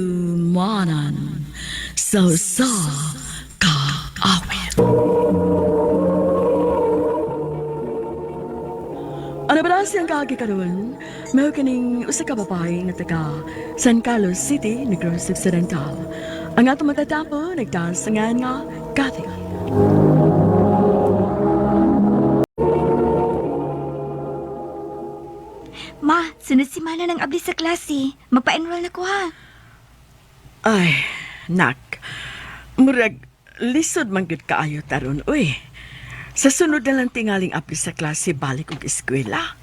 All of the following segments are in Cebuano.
Handumanan sa usa ka awit. Ano ba na siyang kaagi karon? May kaning usa ka babae nga taga San Carlos City, Negros Occidental. Ang atong matatapo nagtaas sa ngalan nga Kathy. Ma, sunod si Mana ng abli sa klase. Magpa-enroll na ko ha. Ay, nak. Murag lisod man gyud kaayo taron uy. Sa sunod na lang tingaling apli sa klase balik og eskwela.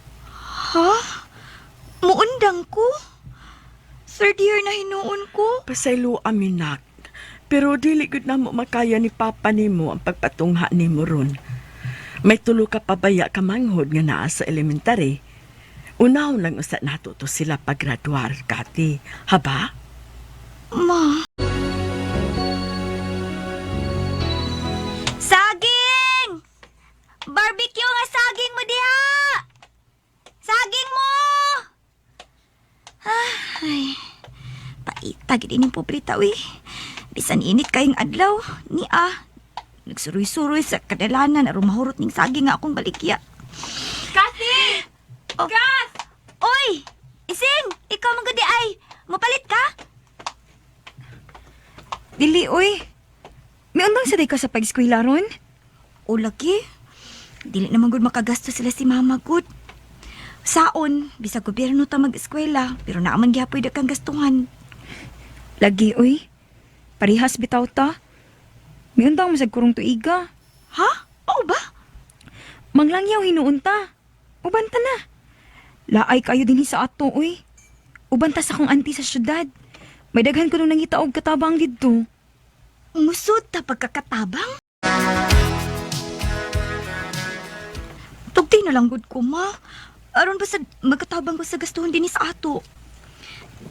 Ha? Muundang ko? Third year na hinuon ko? Pasaylo ami nak. Pero dili gud namo makaya ni papa nimo ang pagpatungha nimo ron. May tulo ka pabaya ka manghod nga naa sa elementary. Unahon lang usa nato to sila paggraduar, Kati. Haba? Ma. Saging! Barbecue nga saging mo diha! Saging mo! Ay, paita gid ining pobrita uy. Bisan init kayong adlaw ni ah. Nagsuroy-suroy sa kadalanan aron mahurot ning saging nga akong baligya. Kathy! Oh. Kath! Oy! Ising! Ikaw man gud di ay. Mopalit ka? Dili, oy. May undang sa day ka sa pag-eskwela ron? O lagi. Dili naman gud makagasto sila si mama gud. Saon, bisag gobyerno ta mag-eskwela, pero naaman gihapoy daghang gastuhan. Lagi, oy. Parihas bitaw ta. May undang mo sa kurong tuiga. Ha? Oo ba? Manglangyaw hinuon ta. Uban ta na. Laay kayo dinhi sa ato, oy. Uban ta sa akong auntie sa syudad. May daghan ko nung nangita og katabang didto. Musod ta pagkakatabang? Tugti na lang gud ko, ma. Aron ba sa magkatabang ko sa gastuhan dinhi sa ato?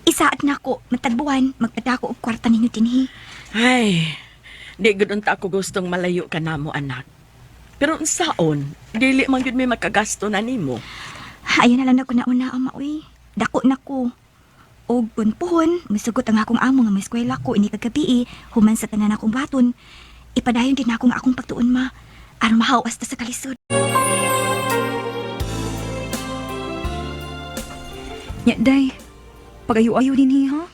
Isaad na ko, matagbuan, magpadako og kwarta ninyo dinhi. Ay, di gud unta ako gustong malayo ka namo, anak. Pero unsaon, dili man gud may makagasto na nimo. Ayaw na lang ako na una, ama, uy. Dako na ko. Og kun puhon, misugot ang akong amo nga may eskwela ko ini kagabi, eh, human sa tanan akong baton. Ipadayon din ako nga akong pagtuon, ma. Aron mahawas ta sa kalisod. Nya, day. Pagayo-ayo dinhi, ha?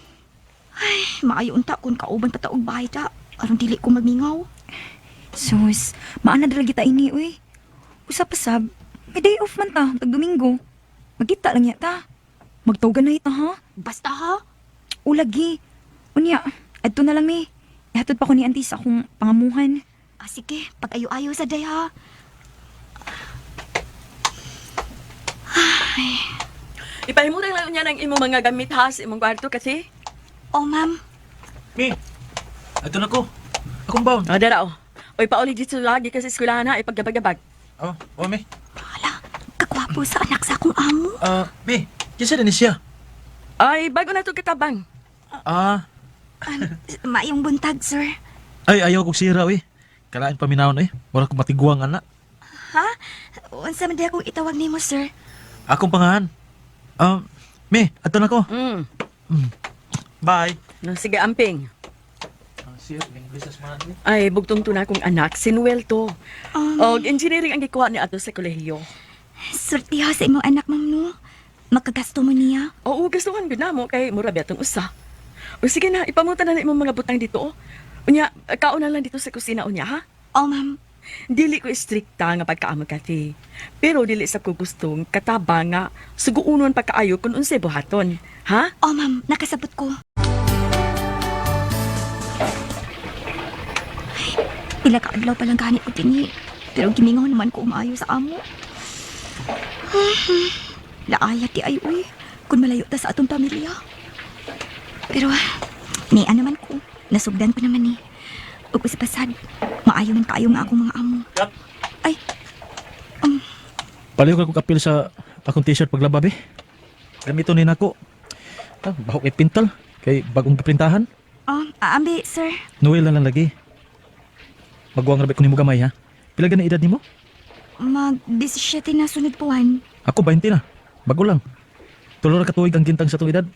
Ay, maayo unta kun kauban pa ta og bahay ta. Aron dili ko magmingaw. Sus, maana dala kita ini, uy. Usa pa sab, may day off man ta, tag Domingo. Magkita lang yata. Magtawgan na ita, ha? Basta ha. Ulagi. Unya, adto na lang mi. Ihatod pa ko ni auntie sa akong pangamuhan. Ah, sige, pag-ayo-ayo sa day ha. Ipahimura lang niya ng imong mga gamit ha sa imong kwarto kasi. Oh, ma'am. Mi, ato na ko. Akong baon. Oh, dara oh. Oy, pauli dito lagi kasi eskwelahan ha, ipagdabag-dabag. Oh, oh, Mi. Hala, kagwapo sa anak sa akong amo. Ah, Mi, kinsa na ni siya? Ay, bago na to katabang. Ah, Maayong buntag, sir. ay ayaw kog sira uy. Kalain paminawon eh. Mura ko matiguang ana. Ha? Unsa man di akong itawag nimo, sir? Akong pangahan. Ah, Mi, ato na ko. Bye. No, sige, amping. Ah, siya, business man. Ay, bugtong to na akong anak, si Noel to. Og engineering ang gikuha ni ato sa kolehiyo. Swerte ha sa imong anak, ma'am, no? Makagasto mo niya. Oo, gustuhan gud namo kay mura ba atong usa. O sige na, ipamutan na na imong mga butang dito. Oh. Unya, kaon na lang dito sa kusina unya ha. Oh, ma'am. Dili ko istrikta nga pagkaamo Kathy. Pero dili sa ko gustong kataba nga suguunon pagkaayo kung unsay buhaton. Ha? Oh, ma'am. Nakasabot ko. Ay, pila ka adlaw pa lang gani ko dinhi. Pero gimingaw naman ko umaayo sa amo. Laaya ti ay uy. Kung malayo ta sa atong pamilya. Pero, ni ano man ko. Nasugdan ko naman eh. Ug sa pasad, maayo man kaayo nga akong mga amo. Kat. Ay, Paliw ka kong kapil sa akong t-shirt paglaba, be. Gamito ni nako. Ah, bahok kay pintal kay bagong giprintahan. oh, aambi, sir. Noel na lang lagi. Magwang rabi ko nimo gamay ha. Pila gani edad nimo? Mag 17 na sunod buwan. Ako 20 na. Bago lang. Tulo ra ka tuig ang gintang sa itong edad.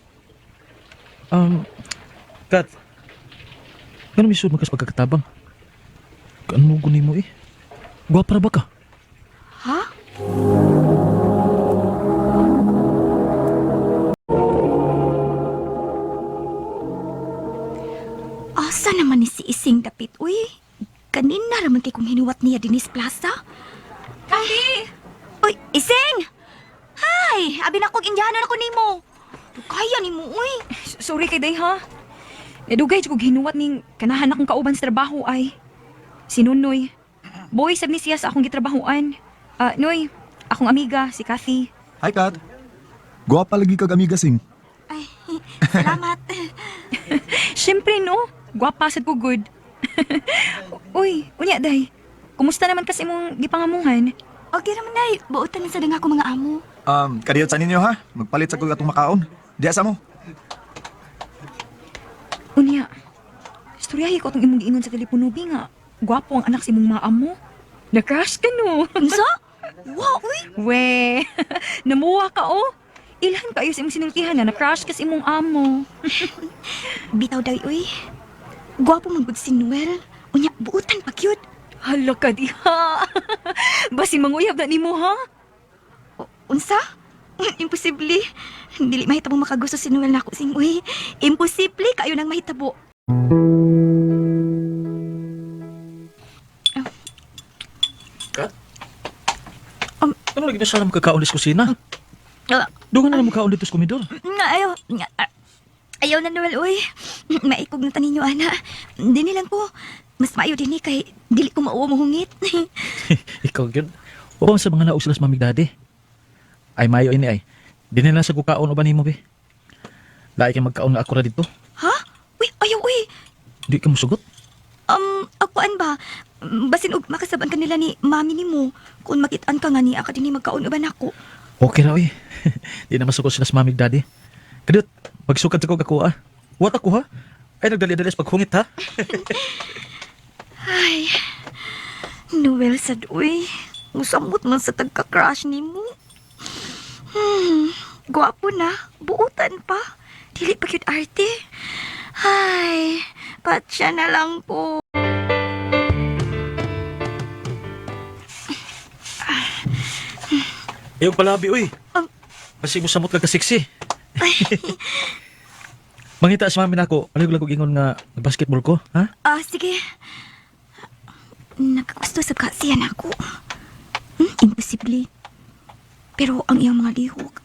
Kat, ngano misud man kas pagkakatabang? Kaano guni mo eh? Gwapa ra ba ka? Ha? Asa naman ni si Ising dapit, uy? Kanina raman kay kong hinuwat niya dinis plaza. Kati! Uy, Ising! Hi! Abi na kog Indiano na ko nimo. Kaya nimo, uy. Sorry kay day ha. Nadugay jud kog hinuwat ning kanahan akong kauban sa trabaho ay. Si Nunoy. Boy sab ni siya sa akong gitrabahoan. Ah, Noy, akong amiga si Kathy. Hi, Kat. Guwapa lagi kag amiga sing. Ay, salamat. Siyempre no, gwapa sad ko good. Uy, unya day. Kumusta naman kasi imong gipangamuhan? Okay raman day, buotan na sa danga ko mga amo. Kadiyot sa ninyo ha. Magpalit sa kog atong makaon. Diya sa mo. Unya. Istoryahi ko atong imong giingon sa telepono bi nga. Gwapo ang anak sa imong mga amo. Na-crush ka no. Unsa? Wow, uy. We, namuha ka oh. Ilhan kayo sa imong sinultihan nga na-crush ka sa imong amo. Bitaw day, uy. Gwapo man gud si Noel. Unya, buotan pa cute. Hala ka diha. Basin manguyab na nimo ha. Unsa? Imposible. Dili mahitabo makagusto si Noel nako sing uy. Imposible kayo nang mahitabo. Kat? Um, Ano lagi na siya na magkakaon sa kusina? Ah, Dungan na lang magkaon dito sa komidor. Nga, ayaw. Nga, ah, ayaw na Noel, uy. Maikog na taninyo, ana. Dini lang ko. Mas maayo dinhi kay dili ko mauwa mohungit. Ikaw yun. Huwag sa mga naog sila sa mamig daddy. Ay, mayo ini ay. Di nila sa kukaon o ba nimo be? Lahi kay magkaon nga ako ra dito. Ha? Uy, ayaw, uy. Di ka musugot. Akuan ba? Basin og makasaban ka nila ni mami nimo. Kung makitaan ka nga niya ka dinhi magkaon uban ako. Okay ra oy. Di na masugot sila sa mamig daddy. Kadiyot, magsukad sa ko ako ah. What ako ha? Ay, nagdali-dali sa paghungit ha? Ay, Noel sad uy. Musamot man sa tagka-crush nimo. Gwapo na, buutan pa. Dili pa cute arte. Ay, patya na lang po. Ayaw palabi oy. Um, Basig mo samot ka kasiksi. Mangita sa mami nako, alay ko ingon nga basketball ko, ha? Ah, sige. Nakagusto sa siya nako. Imposible. Pero ang iyang mga lihok,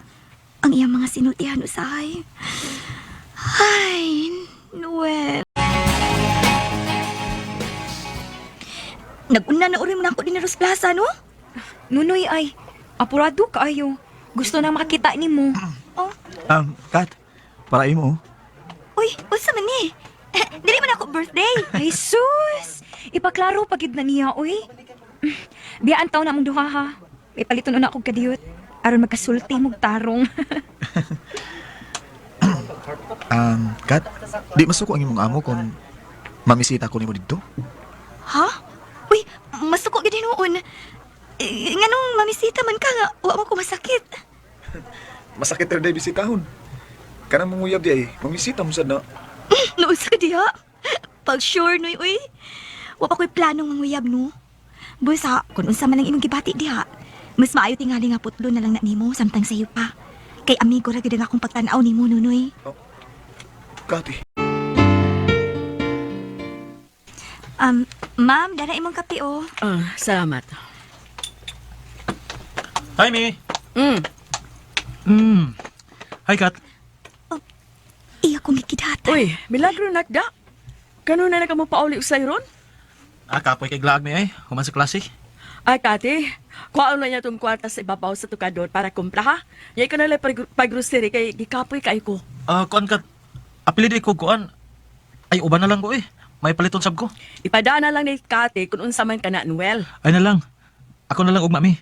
ang iyang mga sinultihan usahay. Ay, Noel. Nag-una na uri mo na ako din na Rose Plaza, no? Nunoy ay, apurado kaayo. Gusto na makakita nimo. Oh, Kat, para imo. Oh. uy, unsa man ni? Dili man ako birthday. Ay sus! Ipaklaro pagid na niya, uy. Biyaan taw na mong duha ha. May paliton una kog kadiyot. Aron magkasulti mog tarong. Kat, di masuko ang imong amo kung mamisita ko nimo didto. Ha? Uy, masuko gid hinuon. Eh, nganong mamisita man ka nga, wa mo ko masakit. Masakit ra day bisitahon. Kanang manguyab di ay, mamisita mo sad na. Noon sa diha. Pag sure noy uy. Wa pa ko'y planong manguyab no. Busa, kung unsa man ang imong gibati diha, mas maayo tingali nga putlo na lang na nimo samtang sayo pa. Kay amigo ra gid ang akong pagtan-aw nimo nunoy. Kat, eh. Ma'am, dara imong kape oh. Ah, salamat. Hi, Mi. Hi, Kat. Iya kong gikidatan. Uy, milagro nakda. Kano na naka mo pauli usay ron? Ah, kapoy kay Glaag mi ay. Human sa klase. Ay, Kati, kuhaan na niya itong kwarta sa ibabaw sa tukador para kumpra ha. Yay ka na lang pag-grocery kay gikapoy kay ko. Ah, kuan Kat. Apili di ko kuan. Ay, uban na lang ko eh. May paliton sab ko. Ipadaan na lang ni Kati kung unsa man ka na, Noel. Ay na lang. Ako na lang ugma mi.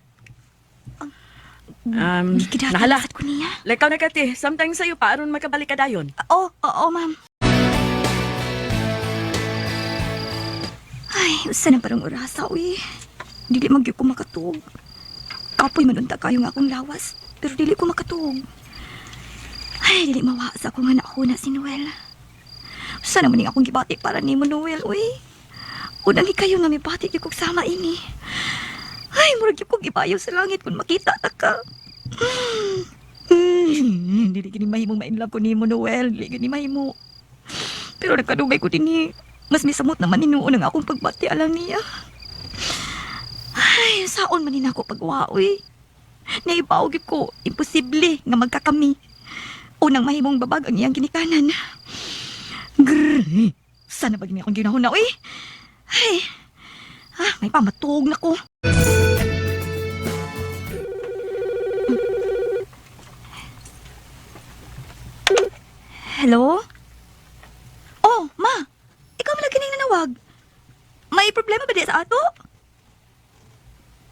Gikidatan Nahala. sad ko niya. Lekaw na Kati, samtang sa'yo pa aron makabalik ka dayon. Oo, oo, ma'am. Ay, usa na parang orasa, uy. Dili man gyud ko makatuog. Kapoy man unta kayo nga akong lawas, pero dili ko makatuog. Ay, dili mawa sa akong anak ko na si Noel. Sana man ning akong gibati para nimo, Noel, uy. Unang ikayo nga mibati gyud kog sama ini. Ay, murag gyud kog ibayo sa langit kung makita ta ka. Dili gini mahimong ma-inlove ko nimo, Noel. Dili gini mahimo. Pero nagkadugay ko dinhi. Mas misamot naman hinuon ang akong pagbati alam niya. Ay, saon man ni nako pagwa, uy. Naibaw gyud ko, imposible nga magkakami. Unang mahimong babag ang iyang ginikanan. Grrr. Sana ba gini akong ginahon na, uy? Ay, may pamatuog na ko. Hello? Oh, ma! Ikaw man lagi ning nanawag. May problema ba di sa ato?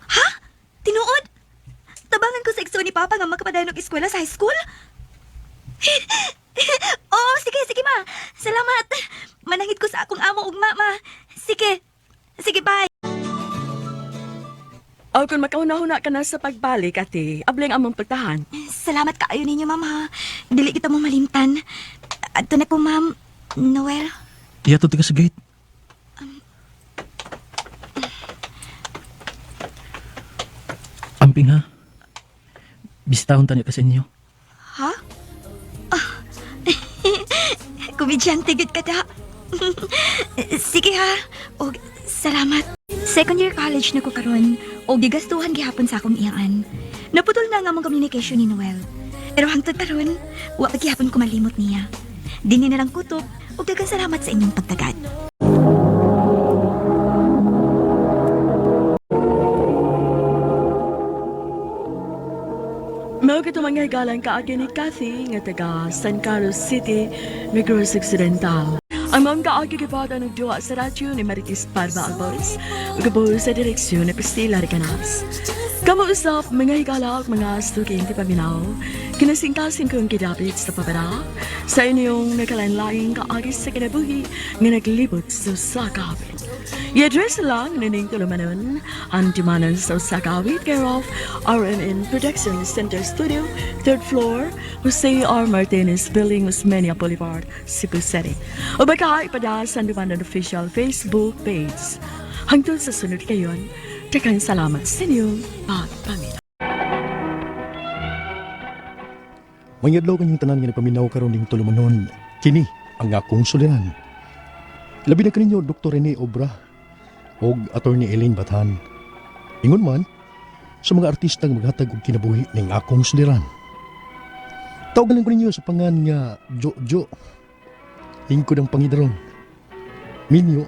Ha? Tinuod? Tabangan ko sa igsoon ni Papa nga makapadayon og eskwela sa high school? Oo, sige, sige ma. Salamat. Manangit ko sa akong amo ug mama. Sige. Sige, bye. O kung makauna-huna ka na sa pagbalik, ate, abling among pagtahan. Salamat kaayo ninyo, ma'am, ha. Dili kita mo malimtan. Adto na ko, ma'am. Noel. Iya to ka sa gate. Amping ha. Bisitahon tayo ka sa inyo. Ha? Ah. Komedyante gud ka da. Sige ha. Og salamat. Second year college na ko karon og gigastuhan gihapon sa akong iyaan. Naputol na nga among communication ni Noel. Pero hangtod karon, wa pa gihapon ko malimot niya. Dinhi na lang kutob ug daghang salamat sa inyong pagtagad. Mao kito mga higalang kaagi ni Kathy nga taga San Carlos City, Negros Occidental. Ang mga kaagi gibata ng duwa sa radyo ni Marites Parma Alvarez ug gaboy sa direksyon ni Priscilla Recanas. Kamo usap mga higala ug mga suking ti paminaw. Kinasingkasing kong gidapit sa pabara sa inyong nakalanlaing kaagi sa kinabuhi nga naglibot sa usa ka hapit. I-address lang nining tulumanon ang Timanan sa usa ka awit care of RMN Production Center Studio, 3rd floor, Jose R. Martinez Building, Osmeña Boulevard, Cebu City. O baka ipada sa Dumanan official Facebook page. Hangtod sa sunod kayon, daghang salamat sa inyong pagpaminaw. Mangyadlaw kanyang tanan nga nagpaminaw karon ning tulumanon. Kini ang akong suliran. Labi na kaninyo Dr. Rene Obra ug Attorney Elaine Bathan. Ingon man sa mga artista nga maghatag og kinabuhi ning akong suliran. Tawag ko ninyo sa pangan nga Jojo. Hingkod ang pangidaron. Minyo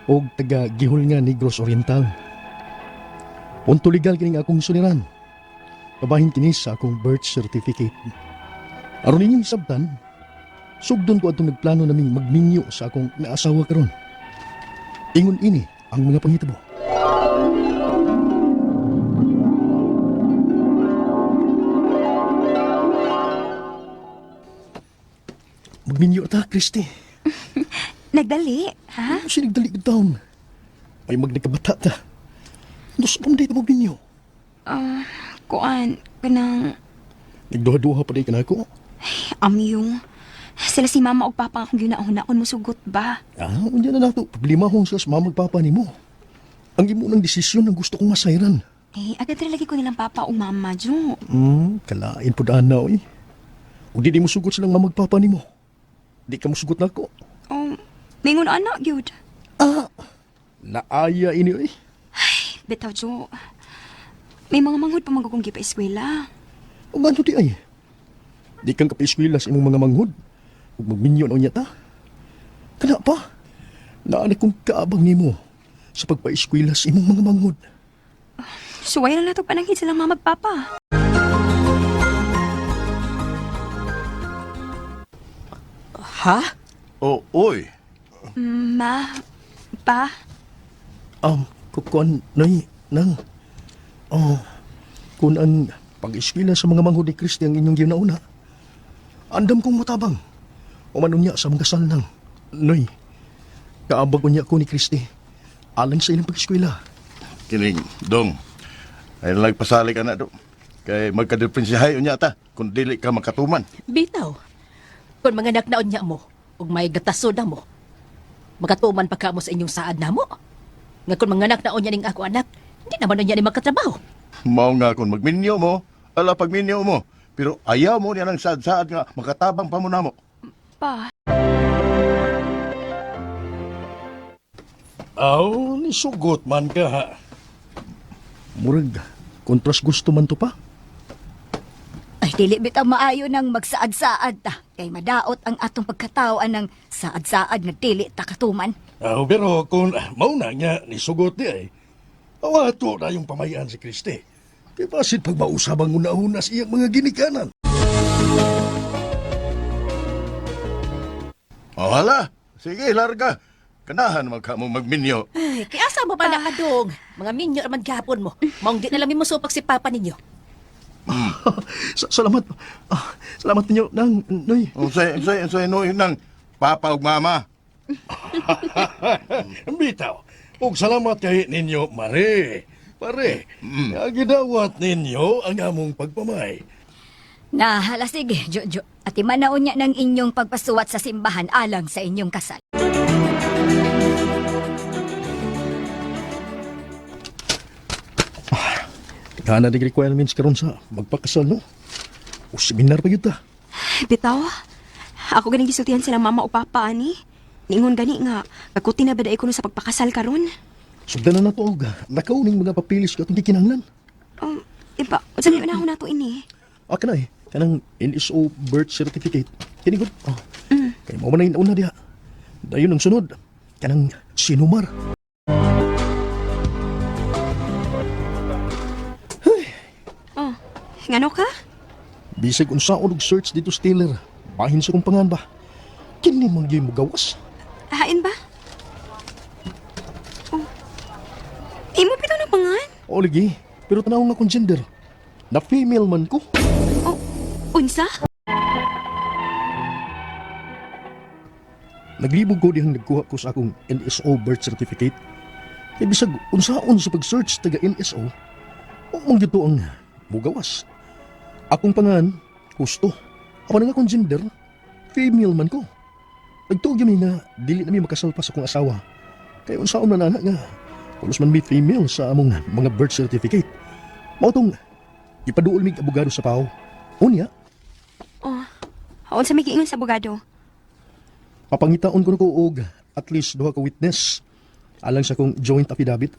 og taga Gihol nga Negros Oriental. Punto legal kining akong suliran. Babahin kini sa akong birth certificate. Aron ninyong sabtan, sugdon ko atong nagplano naming magminyo sa akong naasawa karon. Ingon ini ang mga panghitabo. Magminyo ta, Christy. Nagdali, ha? Ano siya nagdali ka taon? Ay magnagkabata ta. Ano sa pamday ta magminyo? Kuan, kanang Nagduha-duha pa di ka na ako. amyong. Sila si mama og papa akong ginauna kung musugot ba. Ah, unya na nato. Problema hong sa mama ug papa nimo. Ang imo ng desisyon ang gusto kong masayran. Eh, agad rin lagi ko nilang papa o mama, Jo. Kalain po daan na, oy. Ug di mo sugot silang mama ug papa nimo. Di ka musugot na ako. Oh, mingon anak, gyud. Ah, naaya ini, oy. Bitaw, Jo. May mga manghud pa man kong gipa-eskwela. Ug ano di ay? Di kang kapaeskwela sa imong mga manghud. Ug magminyo na unya ta. Kana pa? Naa na kong kaabang nimo sa pagpaeskwela sa imong mga manghud. Suway na nato pananghid silang mama ug papa. Ha? Oh, oy. Ma, pa, Kukuan, nay, nang. Oh, kun ang pag-eskwela sa mga manghud ni Kristi ang inyong ginauna. Andam kong matabang. Umanon niya sa mga kasal nang. Noy, kaabag unya ko ni Kristi. Alang sa ilang pag-eskwela. Kining, dong. Ay nagpasali ka na do. Kay magkadipensyahay unya ta. kung dili ka makatuman. Bitaw. Kung mga naknaon niya mo, ug may gataso na mo, makatuman pa ka mo sa inyong saad namo. Nga kung mga naknaon niya ning ako anak, hindi naman niya ni makatrabaho. Mao nga kung magminyo mo, ala pagminyo mo. Pero ayaw mo niya ng saad-saad nga makatabang pa mo namo. Pa, Aw, nisugot man ka ha. Murag, kontras gusto man to pa. Ay, dili bitaw maayo nang magsaad-saad ta. Kay madaot ang atong pagkatao anang saad-saad nga dili ta katuman. Aw, pero kung mauna nga nisugot di ay, awato na yung pamayan si Kristi. Kay basin pag mausab ang una-una sa iyang mga ginikanan. O hala, sige, larga. Kanahan man ka mo magminyo. Ay, kaya asa mo pa nakadong? Mga minyo naman gapon mo. Maong di na lang mo supak si papa ninyo. Salamat. Ah, salamat ninyo, nang, Noy. Unsay no nang papa ug mama. Bitaw. Ug salamat kay ninyo, Mare. Pare, nga gidawat ninyo ang among pagpamay. Na, hala sige, Jojo. At imanaon niya ng inyong pagpasuwat sa simbahan alang sa inyong kasal. Kana di requirements karon sa magpakasal no. O seminar pa gyud ta. bitaw. Ako ganing gisultihan silang mama o papa ani. Niingon gani nga, kakuti na ba ko no sa pagpakasal karon? Sugdan na nato og nakauning mga papilis katong gikinahanglan. Iba, unsa may unahon nato ini? Ah, kanay, kanang NSO birth certificate. Kini gud. Oh. Kay mao man ang una diha. Dayon ang sunod, kanang sinumar. Oh, ngano ka? Bisag unsaon og search dito sa Taylor. Bahin sa kong pangan ba. Kini man gyud mo gawas. Hain ba? Oh. Imo pito na pangan? O lagi, pero tanaw nga kong gender. Na female man ko. Oh, unsa? Naglibog ko dihang nagkuha ko sa akong NSO birth certificate. Kay bisag unsaon sa pag-search taga NSO, o man gyud to ang mugawas. Akong pangan, husto. Apan ang akong gender, female man ko. Nagtuog mi nga dili na mi makasal pa sa akong asawa. Kay unsaon man ana nga, pulos man mi female sa among mga birth certificate. Mao tong ipaduol mig abogado sa PAO. Unya, Oh, unsa may giingon sa abogado? Papangitaon ko na ko og at least duha ka witness alang sa akong joint affidavit.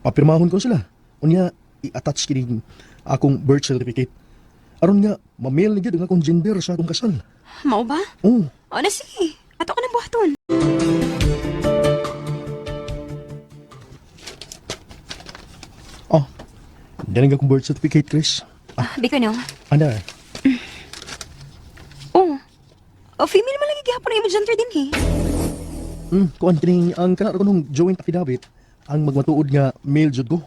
Papirmahon ko sila. Unya i-attach kining akong birth certificate. Aron nga ma-mail ni gyud ang akong gender sa akong kasal. Mao ba? Oh, Oh, na sige. Ato ka ng buhaton. oh. Dili akong birth certificate, Chris. Ah, biko no. Ana, Oh. Oh, female man lagi gihapon na imo gender din eh. Kuan kining ang kana ko nung joint affidavit ang magmatuod nga male jud ko.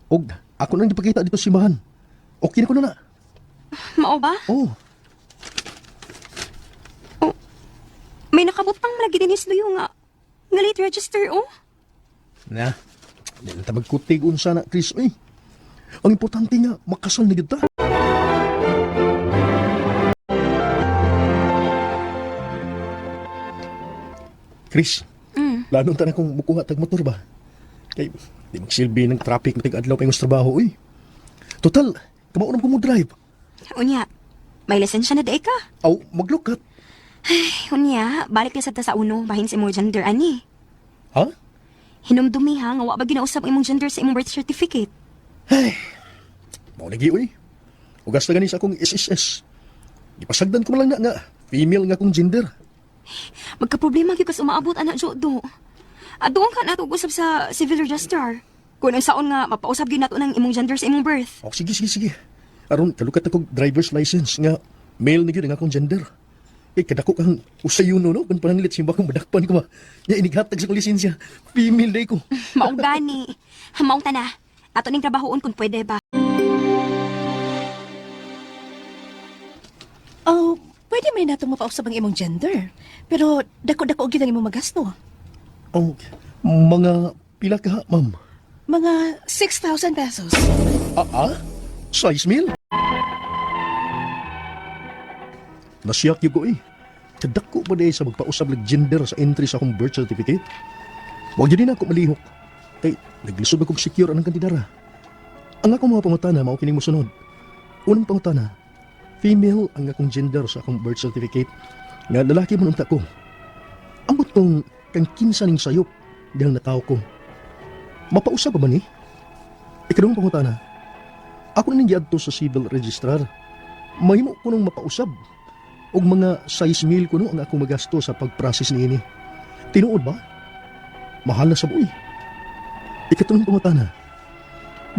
Og ako nang gipakita dito sa simbahan. Okay na ko na na. Mao ba? Oh, May nakabutang lagi din is luyo nga. Nga late register oh. Na, di na ta magkutig unsa na, Chris. Uy, ang importante nga, makasal na gyud ta. Chris, lalo ta na kung mukuha tag motor ba? Kay, di magsilbi ng traffic matig adlaw kay mas trabaho, uy. Total, kamao ko mo drive. Unya, may lisensya na day ka. Aw, maglukat. Ay, unya, balik na sa ta sa uno, bahin sa imong gender ani. Ha? Hinumdumi ha, nga wa ba ginausap ang imong gender sa imong birth certificate? Mao lagi, uy. Ugas na gani sa akong SSS. Gipasagdan ko man lang na nga, female nga akong gender. Magka-problema gyud kas umaabot anak Jodo. Aduon ka nato usab sa civil registrar. Kung ang saon nga mapausab gyud nato ng imong gender sa imong birth. Oh, sige, sige, sige. Aron, kalukat akong driver's license nga male na gyud ang akong gender. Eh, kadako kang usayon no, no? Kung pananglit, simba kong madakpan ko ba? Nya, inighatag sa kong lisensya. Female day ko. Mao gani. Maong tana. Ato ning trabahoon kung pwede ba. Oh, pwede may natong mapausap ang imong gender. Pero dako-dako gyud ang imong magasto. Oh, mga pila ka, ma'am? Mga 6,000 pesos. Ah, ah? Size meal? Nasiyak gyud ko eh. Kadako pa diay sa magpausab ng gender sa entry sa akong birth certificate. Wag gyud na ako malihok. Kay naglisod akong secure anang kandidara. Ang akong mga pangutana mao kining mosunod. Unang pangutana, female ang akong gender sa akong birth certificate. Nga lalaki man unta ko. Ambot kong kang kinsa ning sayop dihang natawo ko. Mapausab ba man ni? Ikaduhang pangutana, ako na ning giadto sa civil registrar. Mahimo ko nang mapausab. Og mga 6 mil kuno ang akong magasto sa pag-process niini. Tinuod ba? Mahal na sa buoy. Ikatulong pangutana,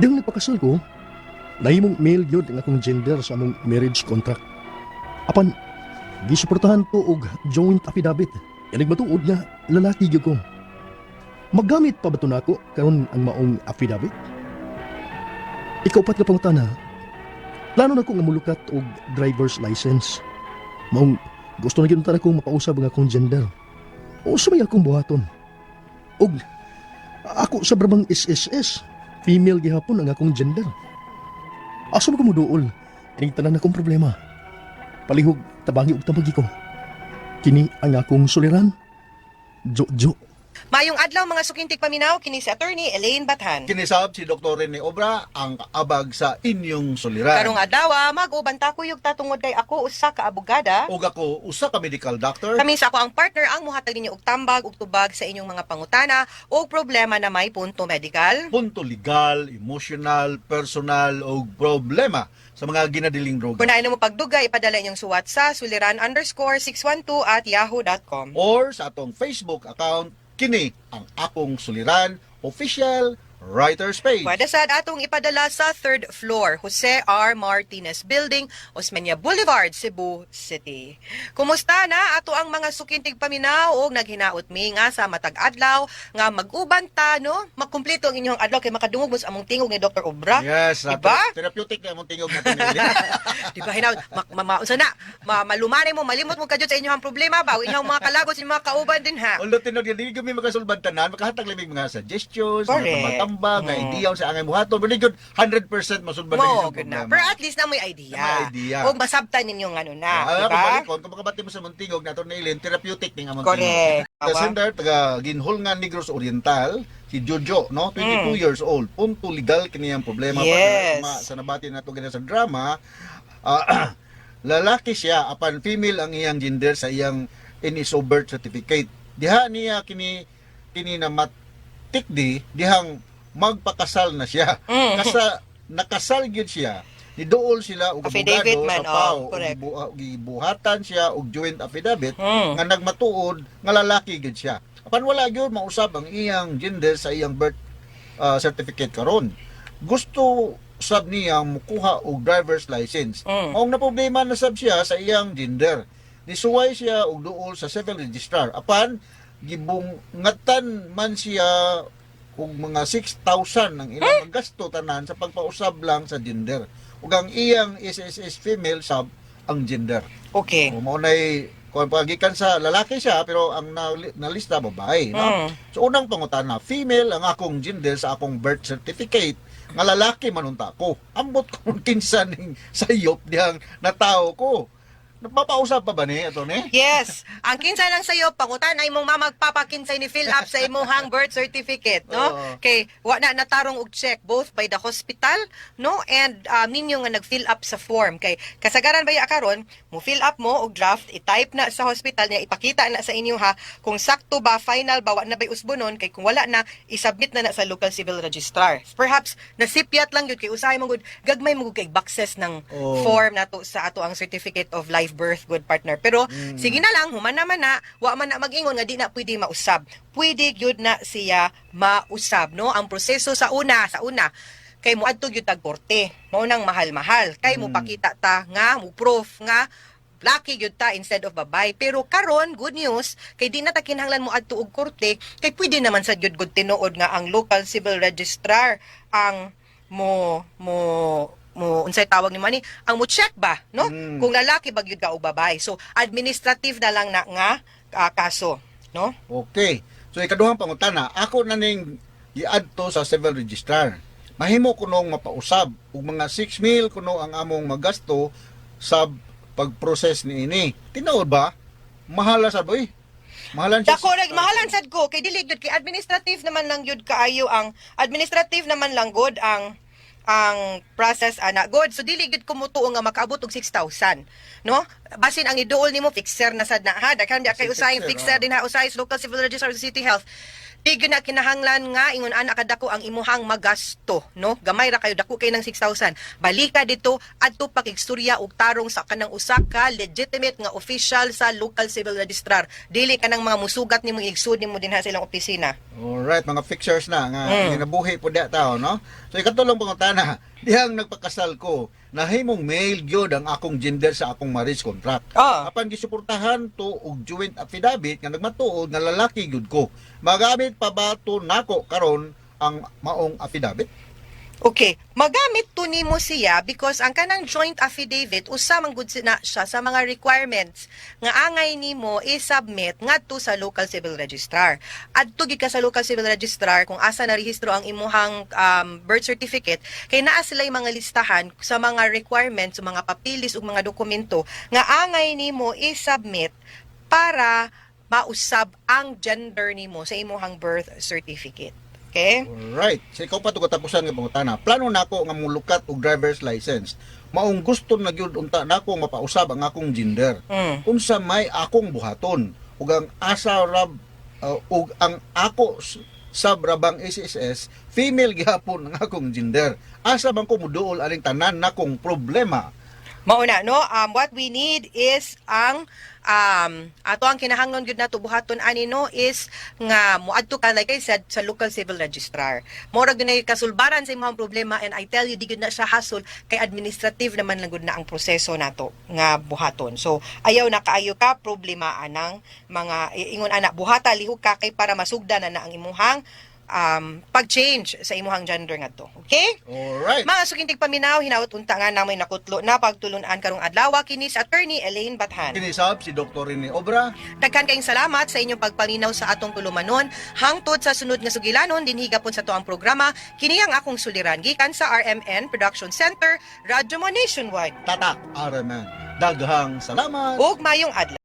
dihang nagpakasal ko, nahimong male gyud ang akong gender sa among marriage contract. Apan, gisuportahan ko og joint affidavit. Nga nagmatuod nga lalaki gyud ko. Magamit pa ba to nako karon ang maong affidavit? Ikaupat nga pangutana, plano na ko nga mulukat og driver's license. Maong gusto na gyud ta akong mapausab ang akong gender. Unsa may akong buhaton? Og ako sa bang SSS, female gihapon ang akong gender. Asa man ko moduol? Ining tanan akong problema. Palihog tabangi og tabagi ko. Kini ang akong suliran. Jo-jo. Maayong adlaw, mga suking tigpaminaw, kini si Attorney Elaine Bathan. Kini sab si Dr. Rene Obra, ang kaabag sa inyong suliran. Karong adlaw, mag-uban ta kuyog ta tungod kay ako usa ka abogada. Ug ako usa ka medical doctor. Kami sa ako ang partner ang muhatag ninyo og tambag ug tubag sa inyong mga pangutana o problema na may punto medical. Punto legal, emotional, personal o problema sa mga ginadiling droga. Kung naay mo pagdugay, ipadala inyong suwat sa suliran_612@yahoo.com. Or sa atong Facebook account, kini ang Akong Suliran Official Writer's Page. Pwede sad atong ipadala sa third floor, Jose R. Martinez Building, Osmeña Boulevard, Cebu City. Kumusta na ato ang mga suking tigpaminaw og naghinaot mi nga sa matag adlaw nga mag-uban ta, no? Makumpleto ang inyong adlaw kay makadungog mo sa among tingog ni Dr. Obra. Yes, Diba? therapeutic na among tingog natin nila. Di ba hinaot ma, ma, ma, unsa na ma, malumanay mo, malimot mo kadyot sa inyong problema ba o inyong mga kalagot, sa inyong mga kauban din ha. Although tinod yan, dili kami makasulbad tanan, makahatag lamig mga suggestions, mga tambang-tambang, mga idea sa angay muhaton, pero di gyud 100% masulbad ang Mo, inyong good na. problema. Pero at least na may idea. Na may idea. Og masabtan ninyo ng ano na, Ah, di kung ba? balikon, kung makabati mo sa muntingog nato ni Eileen, therapeutic ning among Correct. tingog. The sender taga Ginhulngan, Negros Oriental, si Jojo, no, 22 years old. Punto legal kini ang problema. Partner. Sa nabati nato gina sa drama, lalaki siya apan female ang iyang gender sa iyang NSO birth certificate. Diha niya kini kini na matikdi dihang magpakasal na siya. Kasa nakasal gyud siya. Niduol sila og Affidavit abogado man, sa PAO, oh, correct. ug gibuhatan siya og joint affidavit nga nagmatuod nga lalaki gyud siya. Apan wala gyud mausab ang iyang gender sa iyang birth certificate karon. Gusto sab niya mukuha og driver's license. Maong na problema na sab siya sa iyang gender. Nisuway siya og duol sa civil registrar. Apan gibungatan man siya og mga 6,000 ang ilang gasto tanan sa pagpausab lang sa gender. Ug ang iyang SSS, female sab ang gender. O mao nay kung pagikan sa lalaki siya pero ang nalista babae, no? So unang pangutana, female ang akong gender sa akong birth certificate nga lalaki man unta ko. Ambot kung kinsa ning sayop dihang natawo ko. Napapausap pa ba ni ato ni? Yes. Ang kinsa lang sayo, pangutan ay mong mamagpapakinsay ni fill up sa imong birth certificate, no? Oo. Kay wa na natarong og check both by the hospital, no, and ninyo nga nag-fill up sa form. Kay kasagaran ba ya karon, mo fill up mo og draft, i-type na sa hospital niya, ipakita na sa inyo ha kung sakto ba, final ba, wa na bay usbonon, kay kung wala na, isubmit na na sa local civil registrar. Perhaps nasipyat lang gyud kay usahay mo gud gagmay mo gud kay boxes ng form nato sa ato ang certificate of live birth, good partner. Pero sige na lang, human naman na, wa man na mag-ingon nga di na pwede mausab. Pwede gyud na siya mausab, no? Ang proseso sa una kay moadto gyud tag korte. Mao nang mahal-mahal. Kay mo pakita ta nga mo proof nga laki gyud ta instead of babay. Pero karon, good news, kay di na ta kinahanglan mo adto og korte, kay pwede naman sa gyud gud tinuod nga ang local civil registrar ang mo mo mo unsay tawag ni mani ang mo check ba, no, kung lalaki ba gyud ka o babae. So administrative na lang na nga kaso, no? Okay. So ikaduhang pangutana, ako na ning giadto sa civil registrar. Mahimo kunong mapausab ug mga 6 mil kuno ang among magasto sa pag-process niini. Tinuod ba? Mahala sa boy. Mahalan siya. Dako nag mahalan sad ko kay dili gyud kay administrative naman lang gyud kaayo ang administrative naman lang gud ang process ana good. So dili gyud kumutuo nga makaabot og 6,000, no? Basin ang iduol nimo fixer na sad na ha. Daghan biya kay Basin usay fixer, fixer oh. din ha, usay sa local civil registrar sa City Health. Di gyud na kinahanglan nga ingon ana kadako ang imuhang magasto, no? Gamay ra kayo, dako kay ng 6,000. Balika dito adto pakigstorya og tarong sa kanang usa ka legitimate nga official sa local civil registrar. Dili kanang mga musugat nimo igsud nimo dinha sa ilang opisina. Alright, mga fixers na nga ginabuhi po diya tao, no? So ikatulong pangutana, dihang nagpakasal ko, nahimong male gyud ang akong gender sa akong marriage contract. Apan gisuportahan to og joint affidavit nga nagmatuod nga lalaki gyud ko. Magamit pa ba to nako karon ang maong affidavit? Okay, magamit to nimo siya because ang kanang joint affidavit usa man gud na siya sa mga requirements nga angay nimo i-submit ngadto sa local civil registrar. Adto gid ka sa local civil registrar kung asa na rehistro ang imuhang birth certificate kay naa sila mga listahan sa mga requirements, sa mga papilis ug mga dokumento nga angay nimo i-submit para mausab ang gender nimo sa imuhang birth certificate. Okay? Alright. So ikaw pa to katapusan nga pangutana. Plano nako nga mulukat og driver's license. Maong gusto na gyud unta nako mapausab ang akong gender. Unsa may akong buhaton ug ang asa rab ug ang ako sab rabang SSS female gihapon ang akong gender. Asa man ko muduol aning tanan nakong problema? Mauna no, what we need is ang ato ang kinahanglan gyud nato buhaton ani, no, is nga moadto ka, like I said, sa local civil registrar. Mora gyud na kasulbaran sa imong problema and I tell you, di gyud na siya hassle kay administrative naman lang gud na ang proseso nato nga buhaton. So ayaw na kaayo ka problema anang mga ingon ana, buhata lihok ka kay para masugdan na na ang imuhang pag-change sa imuhang gender ngadto. Okay? Alright. Mga sukintig paminaw, hinaot unta nga namoy nakutlo na pagtulunan karong adlaw kini sa Attorney Elaine Bathan. Kinisab si Dr. Rene Obra. Daghan kayong salamat sa inyong pagpaminaw sa atong tulumanon. Hangtod sa sunod nga sugilanon, dinhi gapon sa tuang programa, kini ang akong suliran gikan sa RMN Production Center, Radyo Mo Nationwide. Tatak RMN. Daghang salamat. Ug mayong adlaw.